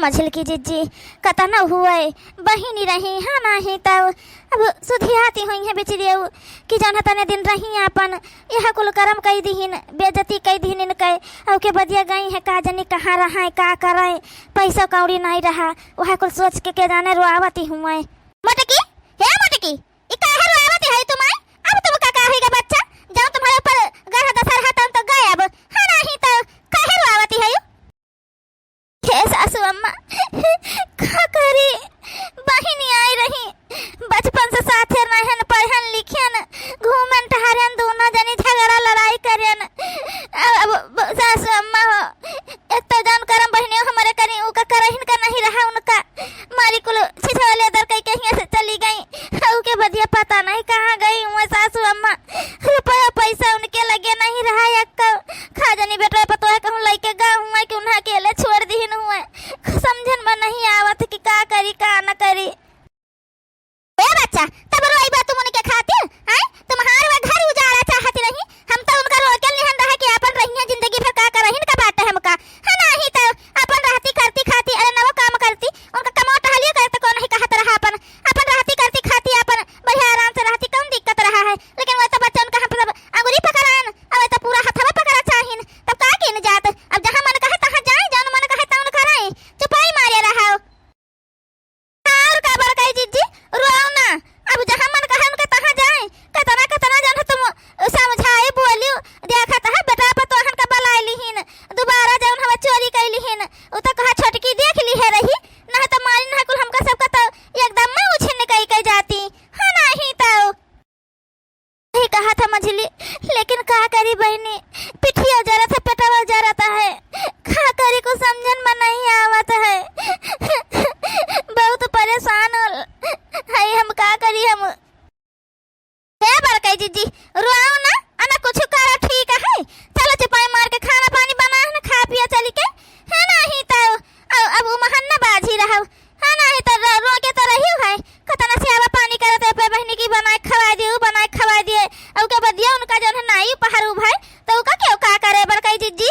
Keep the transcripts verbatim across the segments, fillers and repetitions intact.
मझिलकी जिज्जी, कतना हुए, बहिनी रही, हाँ नाहीं तउ। अब सुधियाती हुइहैं बिचरियउ, कि जौन तने दिन रही आपन, यह कुल करम कइ दिहिन, बेइज्जती कइ दिहिन इनके, अउ के बदिया गइहैं, का जनी कहाँ रहैं, का करैं, पैसा कौड़ी नाहीं रहा, वह कुल सोच के, के जाने रोआवती हुए। मोटकी, हे मोटकी, ई काहे रोआवती है तुम, आय? अब तुमका का हुइगा बच्चा, जब तुम्हारे ऊपर गरह दसरहा तब तो गए अब, हाँ नाहीं तउ, काहे रोआवती है? हे सासू अम्मा, का करी, बहिनी आइ रही, बचपन से साथे रहन, पढ़न लिखन, घूमन टहरन, दूनो जनी झगड़ा लड़ाई करन। अब, अब, ब-, सासू अम्मा हो, एक तो जौन करम बहिनियो हमरे करी, उका करहिन का नहीं रहा उनका, मारी कुल छिछवा लेदर कइ के हियाँ से चली गई, उके बदिया पता नहीं कहाँ गई हुए सासू अम्मा। रुपया पैसा उनके लगे नहीं रहा एक्का। का जनी बेटवा पतोह कहूँ लइके गा हुआ कि उन्हें अकेले छोड़ दिहिन हुआ। समझन में नहीं आवत कि का करी, का न करी। ए बच्चा, तब रोइबा तुम उनके खातिर, हैं? तुम्हार वह घर उजाड़ा चाहत रही, हम तो उनका रोके लिहन रहे कि आपन रहिया जिंदगी भर का करहिन का बाटे हमका। हाँ, नाही तो आपन रहती करती खाती, अरे नवो काम करती, उनका कमो टहलियो करे तो कौन नहीं कहत रहा आपन, आपन रहती करती खाती, आपन बढ़िया आराम से रहती, कौन दिक्कत रहा है? लेकिन वह तो बच्चा उनका हम सब अंगुरी पकड़ाएन, अब वह तो पूरा हथवा पकड़ा चाहिन, तब का किन जात? अब जहाँ मन कहे तहाँ जाए, जौन मन कहे तौन कराए, चुपाई मारे रहा। और का बड़काई जिज्जी, रोओ ना, अब जहाँ मन कहे उनके तहाँ जाए, कतना कतना जन तुम समझाई बोली, देखत है बेटा पतोहन का बलाई लिहिन, दोबारा जौन हवा चोरी कइ लिहिन, उ तो कहा छोटकी देख ली है रही, नहीं तो मारी नहीं कुल हमका सबका तो एकदम में उछिन कइ कइ जाती, हाँ नहीं तो। सही कहा था मझिली, लेकिन का करी बहिनी, पिठिया जरत है, पेटवा जरत है, का करी कुछ समझन में नहीं आवत है। बहुत परेशान हो है हम, का करी हम। हे बड़काई जिज्जी, रोआओ ना, अना कुछ करा, ठीक है? चलो चुपाई मार के खाना पानी बना है ना, खा पिया चली के, है ना? ही तो अब, अब उ महन्ना बाजी रहब। हाँ, नाही तो रो, रो के तो रही है। कतना सेवा पानी करत है, पे बहिनी की बनाए खवाए दिए, उ बनाए खवाए दिए। अब के बदिया उनका जौन है नाई उपहार उ भाई, तो उका क्यों का करे बड़काई जिज्जी?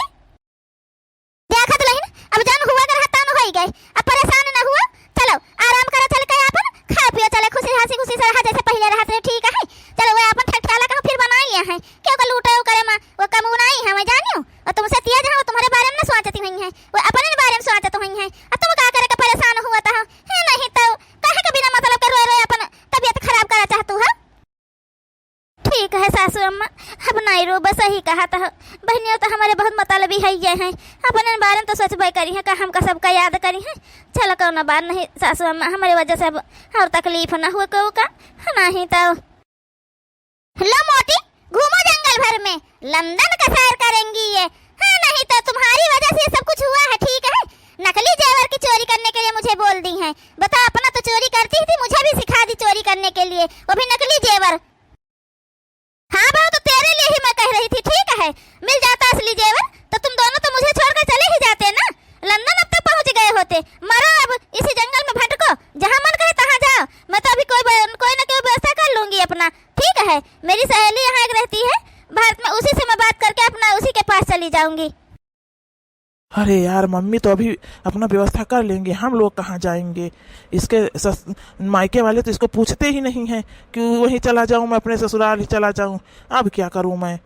देखत लहिन, अब जौन हुआ कर हतान होई गए, अब परेशान न हुआ। चलो, आराम करो, चल के आपन खा पियो, चले खुशी हंसी खुशी से रहा जैसे पहले रहत रहे, ठीक है? चलो, वो आपन ठकठियाला कहूँ फिर बनाई लिया है, क्यों का लूटे वो करे माँ, वो कमउनाई है, मैं जानियो, और तुमसे तेज है, वो तुम्हारे बारे में ना सोचती हुई है, वो अपने बारे में सोचत हुई है। अब तुम का करे के परेशान हुआ था? है नहीं तो काहे के बिना मतलब के रोए रोए अपन तबीयत खराब करा चाहतू है? ठीक है सासू अम्मा, अब नहीं रो, बस यही कहा था। बहनियों तो हमारे बहुत मतलबी है ये हैं, अपने बारे में तो सोचबे करी है, का हमका सबका याद करी है। चलो कौनो बात नहीं सासू अम्मा, हमारे वजह से अब और तकलीफ ना हुए को का, नहीं तो। लो मोटी, घूमो जंगल भर में, लंदन का सैर करेंगी ये। हाँ, नहीं तो तुम्हारी वजह से ये सब कुछ हुआ है, ठीक है? नकली जेवर की चोरी करने के लिए मुझे बोल दी हैं। बताओ, अपना तो चोरी करती ही थी, मुझे भी सिखा दी चोरी करने के लिए, वो भी नकली जेवर। हाँ बहू, तो तेरे लिए ही मैं कह रही थी, ठीक है? मिल जाता असली जेवर तो तुम दोनों तो मुझे छोड़कर चले ही जाते ना, लंदन अब तक पहुंच गए होते। मरो अब इसी जंगल में भटको, जहाँ मन कहे तहाँ जाओ। मैं तो अभी कोई ब-, कोई ना कोई व्यवस्था कर लूंगी अपना, ठीक है? मेरी सहेली यहाँ एक रहती है भारत में, उसी से मैं बात करके अपना उसी के पास चली जाऊंगी। अरे यार, मम्मी तो अभी अपना व्यवस्था कर लेंगे, हम लोग कहाँ जाएंगे? इसके सस-, मायके वाले तो इसको पूछते ही नहीं हैं कि वहीं चला जाऊँ, मैं अपने ससुराल ही चला जाऊँ। अब क्या करूँ मैं?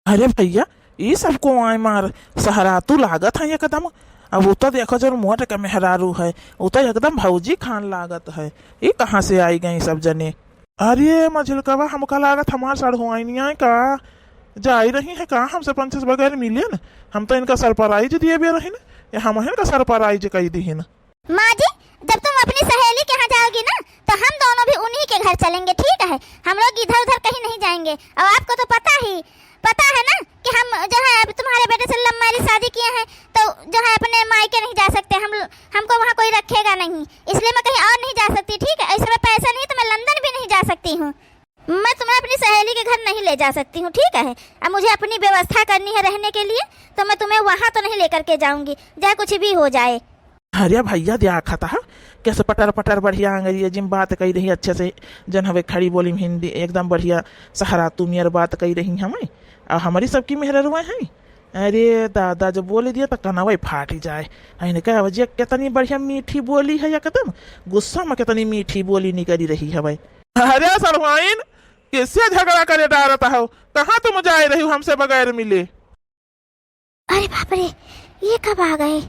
अरे भैया, ई सब को आय मार, सहरातू लागत है एकदम। अब उ तो देखो, जो मोट के मेहरारू है, उ तो एकदम भौजी खान लागत है। ई कहाँ से आई गई सब जने? अरे मझिलकवा, हमका लागत हमार सड़हुआइनिया का जाई रही है का, हमसे पंचस बगैर मिले न? हम तो इनका सरप्राइज दिए बे रही न, ये हम इनका सरप्राइज कई दी न। माँ जी, जब तुम अपनी सहेली के यहाँ जाओगी ना, तो हम दोनों भी उन्हीं के घर चलेंगे, ठीक है? हम लोग इधर उधर कहीं नहीं जाएंगे। और आपको तो पता ही, पता है ना कि हम जो है, अब तुम्हारे बेटे से लव मैरिज शादी किए हैं, तो जो है, अपने मायके नहीं जा सकते हम, हमको वहाँ कोई रखेगा नहीं, इसलिए मैं कहीं और नहीं जा सकती, ठीक है? ऐसे में पैसा नहीं तो मैं लंदन भी नहीं जा सकती हूँ। मैं तुम्हें अपनी सहेली के घर नहीं ले जा सकती हूँ, ठीक है? अब मुझे अपनी व्यवस्था करनी है रहने के लिए, तो मैं तुम्हें वहाँ तो नहीं लेकर के जाऊँगी, चाहे कुछ भी हो जाए। अरे भैया, देखा था कैसे पटर पटर बढ़िया अंग्रेजी में बात कही रही, अच्छे से, जन हवे खड़ी बोली में हिंदी एकदम बढ़िया सहरातू नियर बात कही रही हमें। और हमारी सबकी मेहररुआ हैं, अरे दादा, जब बोली दिया त कनवै फाटी जाए। इनका वजह कितनी बढ़िया मीठी बोली है, एकदम गुस्सा में कितनी मीठी बोली निकली रही हवै। अरे सड़ुआइन, किससे झगड़ा करे डारत हो? कहाँ तुम जाए रही हो हमसे बगैर मिले? अरे बाप रे, ये कब आ गए?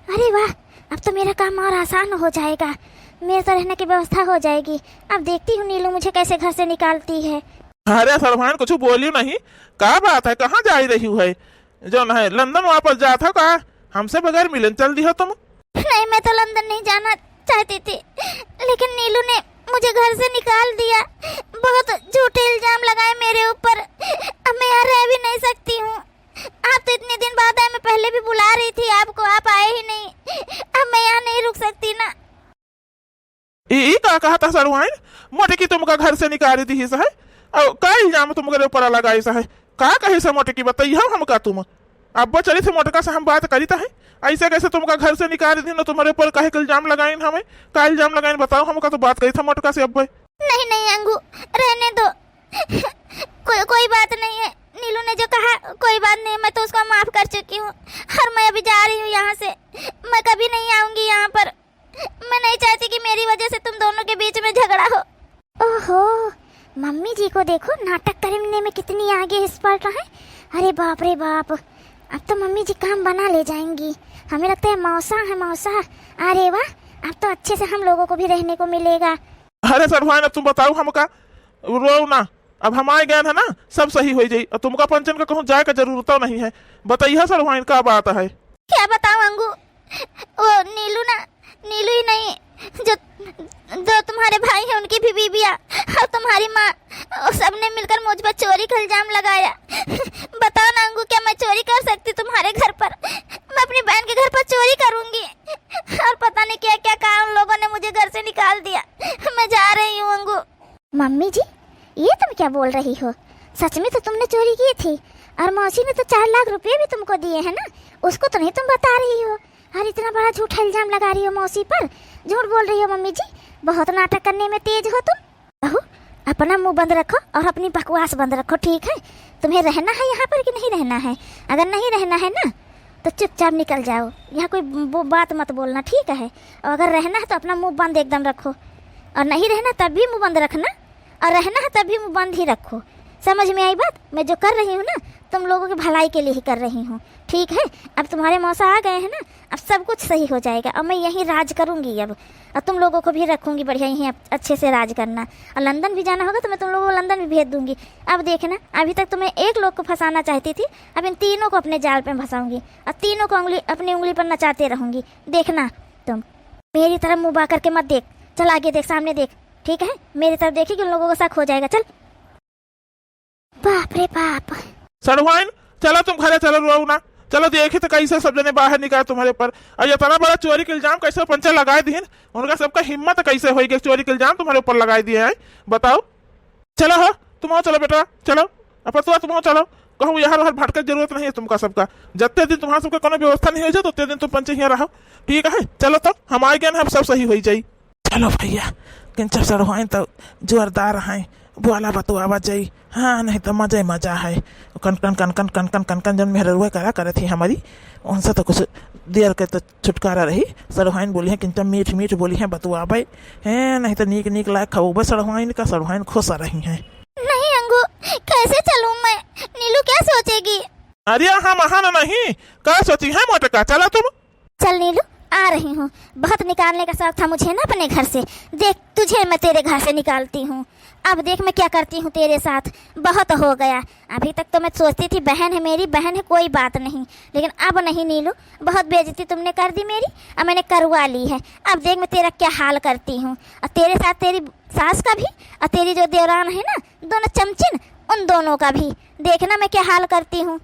अरे वाह, अब तो मेरा काम और आसान हो जाएगा, मेरे तो रहने की व्यवस्था हो जाएगी। अब देखती हूँ नीलू मुझे कैसे घर से निकालती है। अरे सड़ुआइन, कुछ बोलियो नहीं, का बात है, कहाँ जाई रही है? जौन है लंदन वापस जात हो का? हमसे बगैर मिलन चल दी हो तुम? नहीं, मैं तो लंदन नहीं जाना चाहती थी, लेकिन नीलू ने मुझे घर से निकाल दिया। बहुत झूठे इल्जाम लगाए मेरे ऊपर। अब मैं यहाँ रह भी नहीं सकती हूँ। आप तो इतने दिन बाद आए, मैं पहले भी बुला रही थी आपको, आप आए ही नहीं। अब मैं यहाँ नहीं रुक सकती ना। ई, ई का कहत हो सड़ुआइन? मोटकी तुमका घर से निकाल दिहिस है? और का इल्जाम तुमकरे ऊपर लगाइस है? का कहिस है मोटकी, बतइहो हमका तुम। अब्बे चलित है मोटका से हम बात करित है। ऐसे कैसे तुमका घर से निकाल दिहिन, तुम्हरे ऊपर काहे के इल्जाम लगाइन हमें? का इल्जाम लगाइन बताओ हमका, तो बात करित है मोटका से अब्बे। नहीं, नहीं अंगू, रहने दो। कोई, कोई बात नहीं है। नीलू ने जो कहा, कोई बात नहीं, मैं तो उसको माफ कर चुकी हूँ। और मैं अभी जा रही हूँ यहाँ से, मैं कभी नहीं आऊंगी यहाँ पर। मैं नहीं चाहती कि मेरी वजह से तुम दोनों के बीच में झगड़ा हो। ओहो, मम्मी जी को देखो, नाटक करने में कितनी आगे expert हैं। अरे बाप रे बाप, अब तो मम्मी जी काम बना ले जाएंगी। हमें लगता है मौसा है, मौसा। अरे वाह, अब तो अच्छे से हम लोगों को भी रहने को मिलेगा। अरे सड़ुआइन, अब तुम बताओ हमका, रो ना, अब हम आए गए हैं ना, सब सही हो जाई। और तुमका पंचन का कहूँ जाए का जरूरत नहीं है। बताइए सड़ुआइन, का बात है? क्या बताऊं अंगू, वो नीलू ना, नीलू ही नहीं, जो, जो तुम्हारे भाई हैं उनकी भी बीबिया और तुम्हारी माँ, वो सबने मिलकर मुझ पर चोरी का इल्जाम लगाया। बताओ ना अंगू, क्या मैं चोरी कर सकती तुम्हारे घर पर? मैं अपनी बहन के घर पर चोरी करूंगी? और पता नहीं क्या क्या कहा उन लोगों ने, मुझे घर से निकाल दिया। मैं जा रही हूँ अंगू। मम्मी जी, ये तुम क्या बोल रही हो? सच में तो तुमने चोरी की थी, और मौसी ने तो चार लाख रुपए भी तुमको दिए हैं ना, उसको तो नहीं तुम बता रही हो। और इतना बड़ा झूठा इल्जाम लगा रही हो मौसी पर, झूठ बोल रही हो मम्मी जी, बहुत नाटक करने में तेज हो तुम। बहू, अपना मुंह बंद रखो और अपनी बकवास बंद रखो, ठीक है? तुम्हें रहना है यहाँ पर कि नहीं रहना है? अगर नहीं रहना है ना, तो चुपचाप निकल जाओ, यहाँ कोई वो बात मत बोलना, ठीक है? और अगर रहना है तो अपना मुंह बंद एकदम रखो, और नहीं रहना तब भी मुंह बंद रखना, और रहना है तब भी मुंह बंद ही रखो। समझ में आई बात? मैं जो कर रही हूँ ना, तुम लोगों की भलाई के लिए ही कर रही हूँ, ठीक है? अब तुम्हारे मौसा आ गए हैं ना, अब सब कुछ सही हो जाएगा। अब मैं यहीं राज करूँगी अब, और तुम लोगों को भी रखूँगी बढ़िया यहीं, अच्छे से राज करना। और लंदन भी जाना होगा तो मैं तुम लोगों को लंदन भी भेज दूँगी। अब देखना, अभी तक तुम्हें एक लोग को फंसाना चाहती थी, अब इन तीनों को अपने जाल में फंसाऊँगी और तीनों को उंगली, अपनी उंगली पर नचाते रहूँगी। देखना तुम, मेरी तरफ मुँह बा करके मत देख, चल आगे देख, सामने देख, ठीक है? मेरी तरफ देखेगी, उन लोगों को शक हो जाएगा। चल। बाप रे बाप। सड़ुआइन, चलो तुम घरे चलो, रो ना। चलो देखी तो कैसे सब जने बाहर निकाल तुम्हारे ऊपर। और इतना बड़ा चोरी के इल्जाम कैसे पंचे लगाए दिहिन, उनका सबका हिम्मत कैसे होई कि चोरी के इल्जाम तुम्हारे ऊपर लगाए दिए हैं, बताओ। चलो हो, तुम हो चलो बेटा, चलो। अब तो तुम हो चलो, कहूँ यहाँ रहल भटके जरूरत नहीं है तुमका सबका। जत्ते दिन तुम्हारा सबका कोनो व्यवस्था नहीं हो जाए, तो उतने दिन तुम पंचे यहाँ रहो, ठीक है? चलो तब हम आए गए ना, अब सब सही हो जाई। चलो भैया, किंचन सड़ुआइन तो जोरदार हैं, बोला बतुआवा जाई। हाँ, नहीं तो मजा ही मजा है। कन कन कन कन कन कन कन कन जौन मेहररुआ करा करे थी हमारी, उनसे तो कुछ देर के तो छुटकारा रही। सड़ुआइन बोली है किंचन मीठ मीठ बोली है, बतुआबे हैं, नहीं तो नीक नीक लायक खबोबे सड़ुआइन का, सड़ुआइन खुश रही हैं। नहीं अंगू, कैसे चलूं मैं? नीलू क्या सोचेगी? अरे हम अहन नहीं, का सोची है मोटका, चला तुम। चल नीलू, आ रही हूँ। बहुत निकालने का शौक था मुझे ना अपने घर से। देख, तुझे मैं तेरे घर से निकालती हूँ। अब देख मैं क्या करती हूँ तेरे साथ। बहुत हो गया। अभी तक तो मैं सोचती थी बहन है मेरी, बहन है, कोई बात नहीं, लेकिन अब नहीं नीलू, बहुत बेइज्जती तुमने कर दी मेरी, अब मैंने करवा ली है। अब देख मैं तेरा क्या हाल करती हूँ, और तेरे साथ तेरी सास का भी, और तेरी जो देवरान है ना, दोनों चमचिन, उन दोनों का भी। देखना मैं क्या हाल करती हूँ।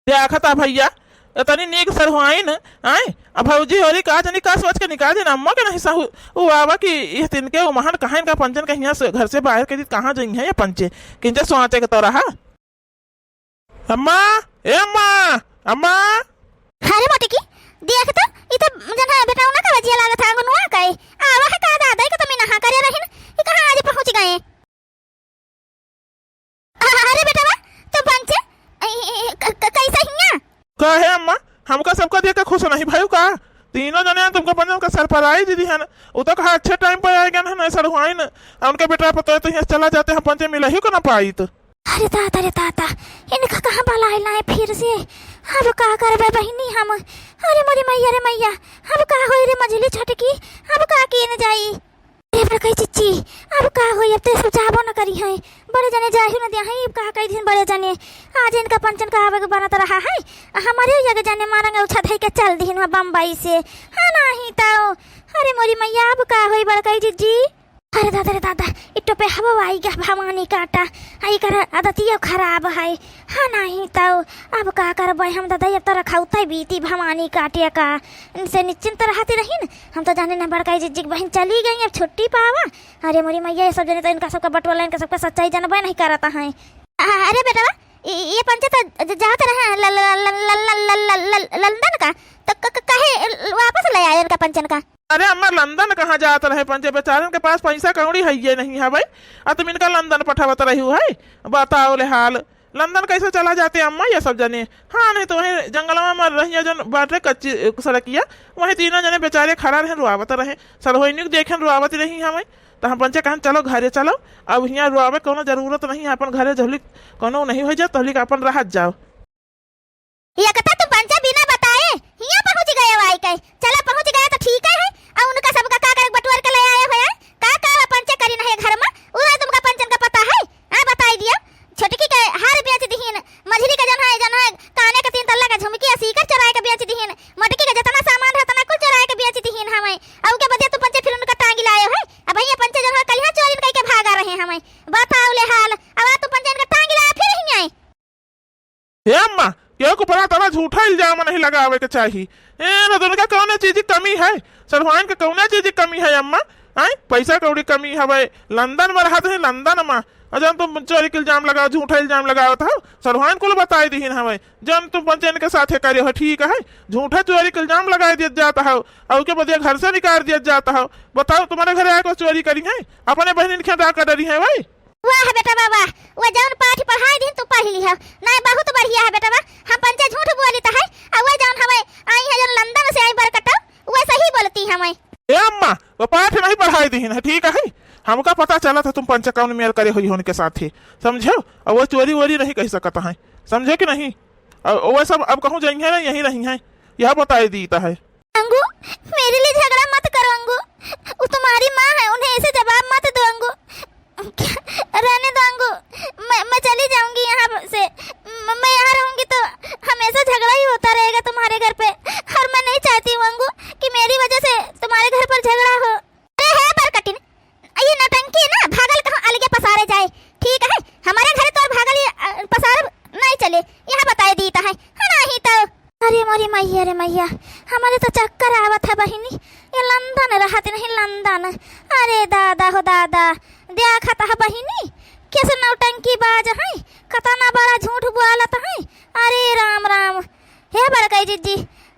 देखा था भैया, इतनी नीक सड़ुआइन, आए, अब भौजी होरी का जानी का सोच के निकाल देना, अम्मा के नहीं सहू, उ आवा कि इह दिन के उ महान कहा इनका पंचन के हियां से, घर से बाहर के दिन कहाँ जाई हैं ये पंचे, किंचे सोचे के तो रहा। अम्मा, ए अम्मा, अम्मा। अरे मोटकी, देख तो, ई तो जना बेटा उना का बजिया लागत है, अंगनुआ का है। आवा है का दादा, ई का तो मैं नहा करे रही ना, ई कहाँ आज पहुँच गए? अरे बेटवा, तू पंचे, ई, काहे अम्मा, हमका सबका देख के खुश नहीं भयू का? तीनों जने तुमका पंचन का surprise दिहिन। उ तो कहा अच्छे time पे आए गए हैं ना सड़ुआइन। आ उनके बेटा पतोह तो यहाँ चला जाते हैं, पंचे मिला ही को ना पाइत। अरे दादा रे दादा, इनका कहाँ बलाए लाए फिर से? अब का करबे बहिनी हम? अरे मोरी मैया रे मैया, अब का होई रे मझली छोटकी, अब का किए न जाई? ए बड़कई चिच्ची, अब का होई, अब तो ये सब जाबो न करी हैं। बड़े जने जाहियो न दिया हैं, अब का कही दिन बड़े जने। आज इनका पंचन का आवे के बनत रहा है, आ हमारे जगह जाने मारेंगे उछा धई के चल दिहिन वहाँ बम्बई से। हाँ नाही तो, अरे मोरी मैया, अब का होई बड़कई जिज्जी? अरे दादा रे दादा, इट्टो पे हवा आई गया भवानी काटा, आ इकर आदतियो खराब है। हाँ नाही तो, अब का करबै हम दादा, अब तो रखौते बीती भवानी काटे का। इनसे निश्चिंत रहती रही न, हम तो जाने ना बड़कई जिज्जी की बहिन चली गई, अब छुट्टी पावा। अरे मोरी मैया, ये सब जने तो इनका सबका बटोला, इनका सबका सच्चाई जानबे नहीं करत हैं। आ, अरे बेटवा, ये, ये पंचे तो ज-, जात रहे ल-, ल-, ल-, ल-, ल-, ल-, ल-, लंदन का, तो क-, क-, काहे ल-, वापस ले आए इनका पंचन का? अरे अम्मा, लंदन कहाँ जात रहे पंचे? बेचारन के पास पैसा कौड़ी है ये नहीं है भाई, आ तुम इनका लंदन पठावत रही हो है? बताओ ले हाल। लंदन कैसे चला जाते अम्मा ये सब जने? हाँ, नहीं तो वहीं जंगलवा में रहिया जौन बाटे कच्ची, अ, सड़किया, वहीं तीनों जने बेचारे खड़ा रहे, रोआवत रहे। सड़होइनी के देखेन रोआवत रही हमें, तो हम पंचे कहन, "चलो घरे चलो, अब हियाँ रोआवे कौनो जरूरत नहीं है, अपन घरे जहलिक कौनो नहीं हो जाए, तहलिक अपन रहत जाओ।" ये कथा तुम पंचे बिना बताए हियाँ पहुँच गए हो आई के। चलो पहुँच गए तो ठीक है, और उनका सबका का करे बटोर के ले आए हो, का, का पंचे करी नहीं घर में, उधर तुमका पंचन का पता है? हाँ, बताई दिया। छोटकी के हार बेच दिहिन, मझली के जौन है, जौन है, काने के तीन तल्ला के झुमकी आ सीकर चोराए के बेच दिहिन, मोटकी के जितना सामान है, उतना कुल चोराए के बेच दिहिन हमें। और के बदे तू पंचे फिर उनका टांगी लाए हो? अब ये पंचे जौन है, कलिहा चोरी कई के भागा रहे हमें। बताओ ले हाल, अब आ तू पंचे इनका टांगी लाए फिर ही आए। हे अम्मा, केहू के ऊपर तना झूठा इल्जाम नहीं लगावे के चाही। ए, न तो उनका कौने चीज की कमी है, सड़हुआइन के कौने चीज की कमी है अम्मा? आय, पैसा कौड़ी कमी हवे, लंदन में रहत है, लंदन में। और जौन तुम चोरी के इल्जाम लगाओ, झूठा इल्जाम लगावत हो, सड़हुआइन कुल बताई दिहिन हवे, जौन तुम पंचन के साथे करे हो, ठीक है, झूठा चोरी के इल्जाम लगाई दिया जाता हो, और के बदे घर से निकाल दिया जाता हो। बताओ, तुम्हारे घरे आए को चोरी करी है, अपने बहनिन के डाका डरी है भाई। वाह बेटवा वाह, वो जौन पाठ पढ़ाई दिन तू पढ़ लिहा, नहीं बहुत बढ़िया है बेटवा। हम पंचे झूठ बोलित है, और वो जौन हमें आई है जौन लंदन से आई बरकटो, वो सही बोलती हमें। ए अम्मा, वो पाठ नहीं पढ़ाई दिहिन है, ठीक है? हमका पता चला था तुम पंचे कौन मेल करे हुई हो उनके साथ ही, समझो? और वो चोरी वोरी नहीं कह सकता है, समझो कि नहीं? और वो सब अब कहूँ जाइए ना, यहीं रही हैं, यह बताई दीता है। अंगू, मेरे लिए झगड़ा मत करो अंगू, वो तुम्हारी माँ है, उन्हें ऐसे जवाब मत दो अंगू। रहने दो अंगू, मैं, मैं चली जाऊंगी यहाँ से। म-, मैं यहाँ रहूंगी तो हमेशा झगड़ा ही होता रहेगा तुम्हारे घर पे, और मैं नहीं चाहती हूँ अंगू कि मेरी वजह से तुम्हारे घर पर झगड़ा हो। अरे हे बरकटिन, ये नौटंकी ना भागल कहाँ अलगे पसारे जाए, ठीक है? हमारे घर तो भागल ये, अ, पसार नहीं चले, यहाँ बताए दीता है, है ना? ही तो। अरे मोरी मैया रे मैया, हमारे तो चक्कर आवत है बहिनी, ये लंदन रहत नहीं लंदन। अरे दादा हो दादा, देखत है बहिनी, कैसे नौटंकी बाज है, कतना बड़ा झूठ बोलत है। अरे राम राम, हे बड़कई जिज्जी,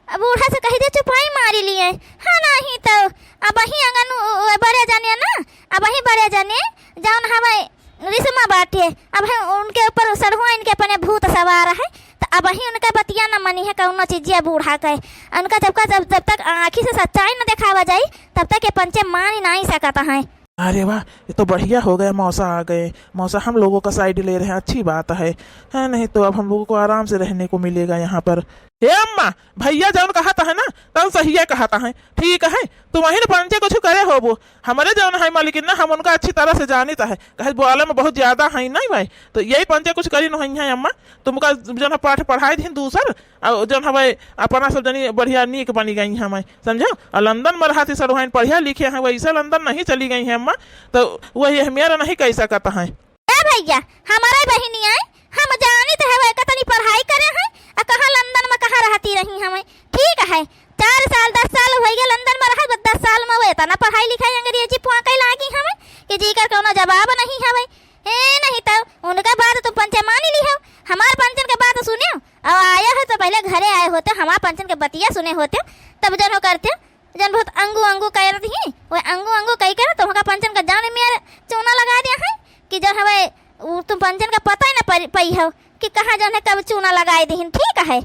अब बूढ़ा से कही दे चुपाई मारी लिए। हाँ, नहीं तो अब ही अगन उ-, उ-, बड़े जाने ना, अब ही बड़े जाने जौन हवे रिश्मा बाटे, अब है उनके ऊपर सड़हुआ इनके अपने भूत सवार है, तो अब ही उनका बतिया न मनी है कौनो चीजिया बूढ़ा के। उनका जब का, जब, जब तक आँखी से सच्चाई न देखावा जाई, तब तक ये पंचे मान ही नहीं सकत हैं। अरे वाह, ये तो बढ़िया हो गया, मौसा आ गए। मौसा हम लोगों का side ले रहे हैं, अच्छी बात है, है नहीं तो अब हम लोगों को आराम से रहने को मिलेगा यहाँ पर। हे अम्मा, भैया जौन कहत है ना, तौन सहिए कहत है, ठीक है, तुम वहीं पंचे कुछ करे होबो, हमरे जौन है मालिकिन ना, हम उनका अच्छी तरह से जानित है, कहे बोले में बहुत ज्यादा है नहीं भाई, तो यही पंचे कुछ करी नहीं है अम्मा, तुमका जौन है पाठ पढ़ाई दिन दूसर, और जौन हवे अपना सब जनी बढ़िया नीक बनी गई हमें, समझो? और लंदन में रहती सड़ुआइन पढ़िया लिखे हैं, वैसे लंदन नहीं चली गई हैं अम्मा, तो वही हमें नहीं कह सकत हैं। ए भैया, हमारे बहिनी आए, हम जानित हवे कतनी पढ़ाई करे हैं, आ कहाँ लंदन में कहाँ रहती रही हमें, ठीक है? चार साल, दस साल होइ गए लंदन में रहा, बस दस साल में वो इतना पढ़ाई लिखाई अंग्रेजी पुआके लागी हमें कि जीकर कौनो जवाब नहीं हवे। ए, नहीं तो उनका बात तुम पंचे मान ही ली हो, हमार पंचन के बात सुने हो, और आया हो तो पहले घरे आए होते, हमार पंचन के बतिया सुने होते, तब जन हो करते, जन बहुत अंगू अंगू कह रही, वो अंगू अंगू कह कर तुमका पंचन का जान में चूना लगा दिया है कि जन हवे उ तुम पंचन का पता ही ना परी-, पई हो कि कहाँ जन है कब चूना लगाए दिहिन, ठीक है?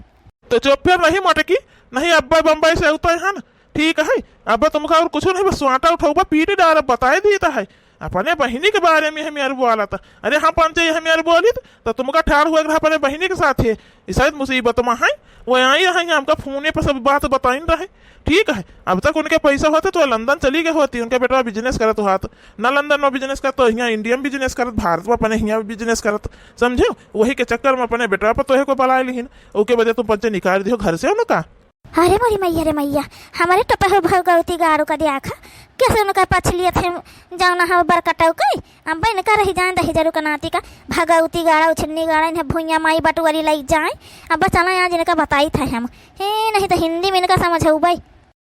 तो चुप फिर नहीं मोटकी, नहीं अब्बे बम्बई से उतरे हन। ठीक है, अब तुमका और कुछ नहीं, बस स्वाटा उठउबा, पीट डारब, बताइ दीत है। अपने बहिनी के बारे में हमें अरबो आला था। अरे हम पंचे हमें अरबो आली त, तो तुमका ठार हुआ रहा अपने बहिनी के साथ है। ई शायद मुसीबत में है, वो आई रहे, हमका फोने पर सब बात बताइन रहे। ठीक है, अब तक उनके पैसा होते तो लंदन चली गए होती, उनके बेटा बिजनेस करत होत। ना लंदन में बिजनेस करत, तो यहाँ इंडिया में बिजनेस करत, भारत में अपने यहाँ बिजनेस करत, समझे? वही के चक्कर में अपने बेटा पर तोहे को बलाए लिहिन, ओके वजह तुम पंचे निकाल दियो घर से उनका। अरे मोरी मैया रे मैया, हमरे टपह भगवती गाड़ू का दियाखा, कैसे उनका पछलियत है, जौना हम बरकटऊ कई, अब इनका रही जान दही जरू का नाती का, भगवती गाड़ा, उछन्नी गाड़ा, इन्हें भुइया माई बटुअरी लई जाए। अब बस चला आज इनका बताई था हम, हे नहीं तो हिंदी में इनका समझौबई।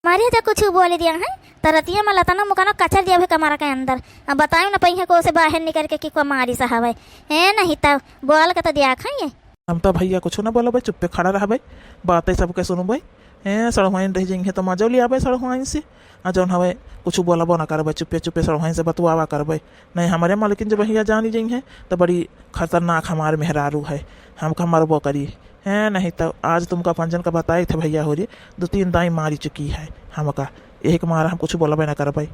मारे जा कुछ बोल दिया है, त रतिया में लतना मुकाना कचर दिया है कमरा के अंदर। अब बताई न पई है को से बाहर निकल के कि को मारी सा हवे, हे नहीं तो बोल के तो दिया खाइए। हम तो भैया कुछ न बोलबे, चुप्पे खड़ा रहबे, बातें सबके सुनबे। हैं, सड़हुआइन रह जइहें तो मजो लियाबे सड़हुआइन से। आ जौन हवे, कुछ बोलबो न करबे, चुप्पे चुप्पे सड़हुआइन से बतुआवा करबे। नहीं, हमरे मालकिन जब भैया जानी जइहें, तो बड़ी खतरनाक हमार मेहरारू है, हमका मरबो करी। हैं, नहीं तो आज तुमका पंचन का बताई थे भैया हो रे, दो तीन दाई मारी चुकी है हमका, यही के मारा हम कुछ बोलबे न करबे।